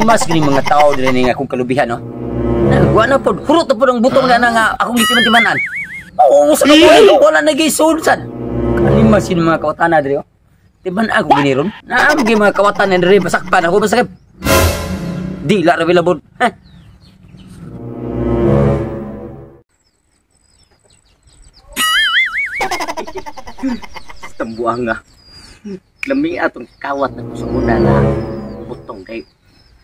Mas gini mga tao diri ni akong kalubihan, no. Wa na pod, hurot na pod ang butong na nga akong gitiman-timanan. Oo, sa kabuhi wala na gisulsan. Kanimas gini mga kawatan na diri, oh. Timan ako gini ron. Naam gi mga kawatan na diri masakpan ako masakip. Di la ra bilabod. Ha. Tambuang nga. Lami atong kawat na ko sa una na butong kay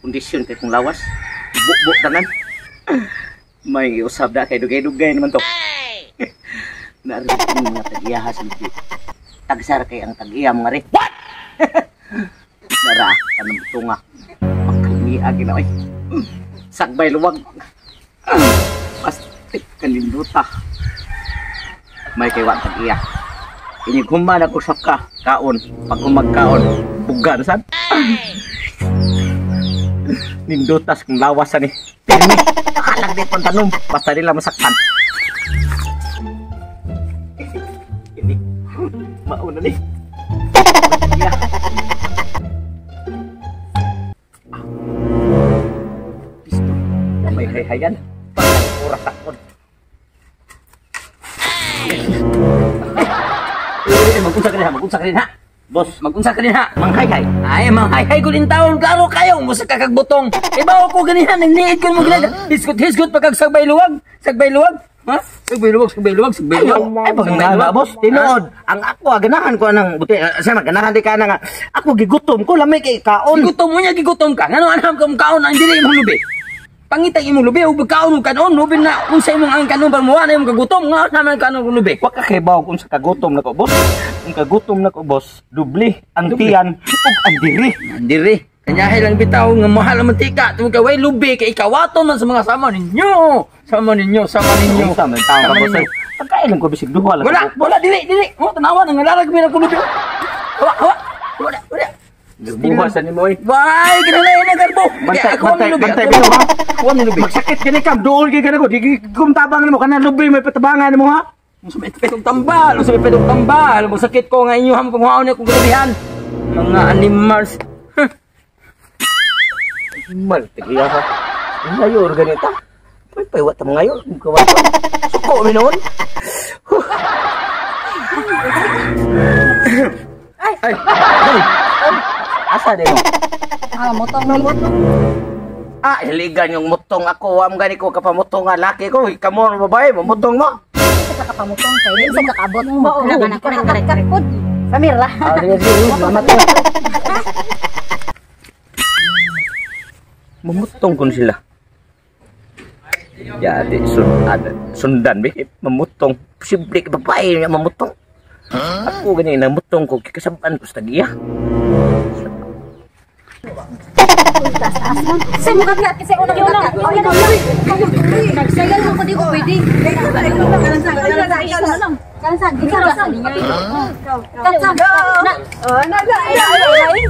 kondisyon kay kung lawas. Bukbuk tanan. May usab da kay dugay-dugay naman to. Narin mga tag-iya sa lubi. Tagsar kay ang tag-iya mga rin. What? Nara, tanong butunga. Pagkamiya gina, oy. Sagbay luwag. Pastik kalinduta. May kay wa tag-iya. Inighuman ako sa ka, kaon. Pag humagkaon, buga na sad. Nindutas kung lawasan ni. Pirmi, akalang di pang tanom. Basta nila masaktan. Ini, mauna ni. Ya. Pisto, may hayhayan. Pagkakura takon. Magunsa ka din ha, magunsa ka din ha. Boss, magunsa ka din ha. Manghayhay. Ay, manghayhay ko din taon. Klaro kayo, musa ka kagbutong. Ibaw ko ganihan, nagniid ko mo ginag. Hisgot-hisgot pagkag sagbay luwag. Sagbay luwag. Ha? Sagbay luwag, sagbay luwag, sagbay luwag. Ay, pag nga, boss, tinuod. Ang ako, ganahan ko anang buti. Sama, ganahan di ka na nga. Ako, gigutom ko, lamay kay kaon. Gigutom mo niya, gigutom ka. Ngano, anam ka mong kaon, ang dili imong lubi. Pangitag imong lubi, ug kaon og kanon, lubi na unsa imong ang kanon para muha na imong kagutom, nga naman kanon og lubi. Wa ka kibaw kung sa kagutom nako, boss. Ang kagutom nako, boss, dubli ang tiyan ug ang diri. Ang diri. Kanyahay lang bitaw nga mahal ang mantika. Tungod kay way lubi kay ikawaton man sa mga sama ninyo. Sama ninyo, sama ninyo. Unsa man taon ka, boss? Pagkailan ko bisig duha lang. Wala, wala dili, dili. Mo tanawa nang ngalarag mi ko lubi. Hawa, hawa. Wala, wala. Buha sa nimo oy. Way, kinalain na garbo. Bantay, Ako bantay, ang lubi. bantay bitaw ha. Ako ang lubi. Magsakit gani kam, duol gyud ko. Di kum tabang nimo kana lubi may patabangan nimo ha. Unsa may petong tambal, unsa may petong tambal. Masakit ko nga inyo ham kung huwaon akong gabihan. Mga animals. Mal tigiya ha. Ngayon ganita. Pay pay wa ta ngayon kawat. Suko mi noon. Ay. Ay. Asa din mo? Ah, motong, motong. Ah, hiligan yung mutong ako. Wam gani ko kapamutong nga laki ko. Kamo babae, mamutong mo. Sa kapamutong kay di sa kakabot mo. Kana kana kana. Samir lah. Ah, sige, sige, salamat. Mamutong kun sila. Jadi sundan bi mamutong. Posible ka babae nga mamutong. Ako gani namutong ko kikasaban ko sa tagiya. Sa mukha ka kasi una una. Nagsayaw ko di ko pwede.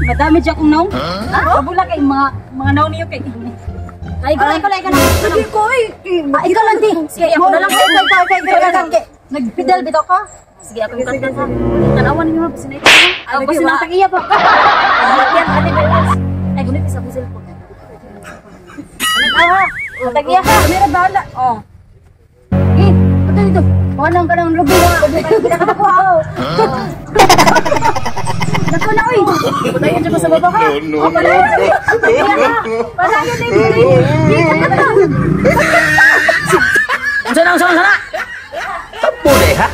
Madami dyan kong naong. Kabula kay mga naong niyo kay. Ay, ikaw lang, ikaw lang. Sige ko eh. Ikaw lang di. Sige, ako na lang. Nagpidal bitaw ka. Sige, ako yung kanta sa. Tanawan ninyo ma, basin na ito. Basin na ang iya pa. Ay, gunit sa pusil ko. Ano ha? Tag-iya ha. Meron bahala. Oh. Eh, patay dito. Walang ka ng lubi na. Pinakatakuha. Naku na, oy. Patayin dyan ko sa baba ka. No, no, no. Patayin na yun. Unsa na, unsa na, unsa na? Sampo de, ha?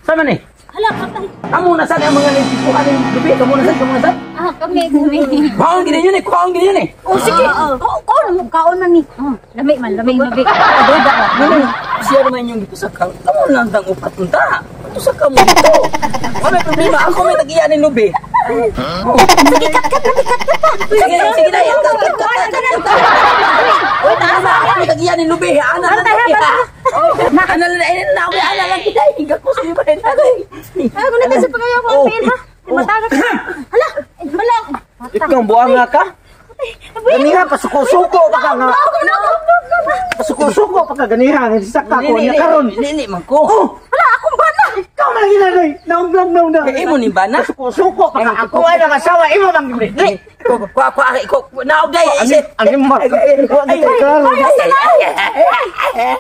Sama ni? Hala, patay. Amo na sad ang mga nitipuhan ng lubi. Kamo na sad, kamo na sad. Ah, kami, kami. Kaon gini yun eh, kaon gini yun eh. Oh, sige. Kaon mo, kaon man ni. Lami man, lami, lami. Adoda ka. Siya naman yung dito sa kaon. Kamo lang tang upat unta. Ito sa kamo dito. Wala may problema. Ako may tag-iya ni lubi. Sige, kat, kat, kat, kat, kat. Sige, sige na. Kat, kat, kat, kat, kat. Uy, taas ako may tag-iya ni lubi. Ana lang kita. Ana lang, ana lang, ana lang kita. Higa ko sa iba. Ay, kung natin sa pagayaw ko ang pin, ha? Matagal ka. Hala, wala. Ikaw, buang nga ka? Ganiha, pasuko-suko pa ka nga. Pasuko-suko pa ka ganiha. Saka ko niya karon. Nini, man ko. Hala, akong bana. Ikaw man lagi na doy. Naong naong naong na. Kay imo ni ba na? Suko pa ka. Ako ay nang asawa imo bang gibri. Ko ko ko ko naog day. Ang ang Ay, klaro. ay, ay, ay, ay.